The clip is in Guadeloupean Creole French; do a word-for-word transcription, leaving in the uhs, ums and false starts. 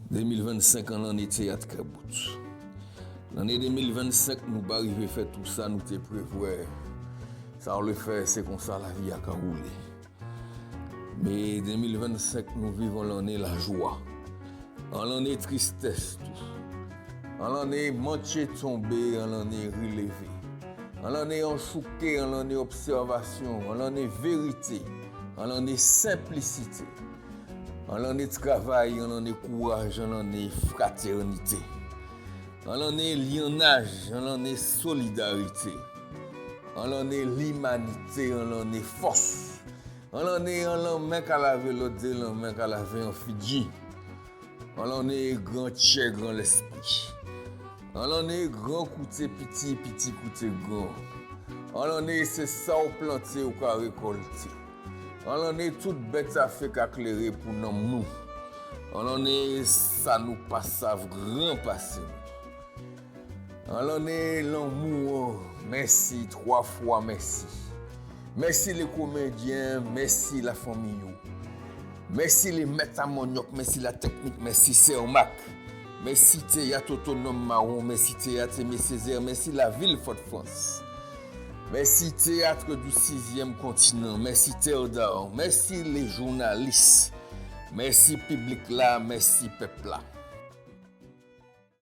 Dé mil vennsenk an lanné téyat ka bout. Lanné dé mil vennsenk nou pa rivé fè tou sa nou té prévwè. Sa ou lé fè, sé konsa lavi-a ka woulé. Mé dé mil vennsenk nou viv an lanné lajwa, an lanné tristès tou, an lanné mantjé tonbé, an lanné rilévé, an lanné anchouké, an lanné obsèvasyon, an lanné vérité, an lanné senplisité, an lanné travay, an lanné kouraj, an lanné fratènité, an lanné lyannaj, an lanné solidarité, an lanné limanité, an lanné fòs, an lanné an lanmen ka lavé lòt, dé lanmen ka lavé an fidji, an lanné gran tjè, gran lèspri, an lanné gran kouté piti, piti kouté gran, an lanné sé sa ou planté ou ka rékòlté, an lanné tout bèt a fé ka kléré pou nanm nou, an lanné sa nou pa sav gran pasé nou. An lanné lanmou an, mèsi, twa fwa mèsi. Mèsi lé komédyen, mèsi lafanmi yo. Mèsi lé mèt a mannyòk, mèsi lateknik, mèsi Sèmak. Mèsi Téyat Otonòm Mawon, mèsi Téyat Aimé Césaire, mèsi lavil Fodfrans. Mèsi Théâtre du Sixième Continent, mèsi Tèdar, mèsi lé jounalis, mèsi piblik-la, mèsi pèp-la.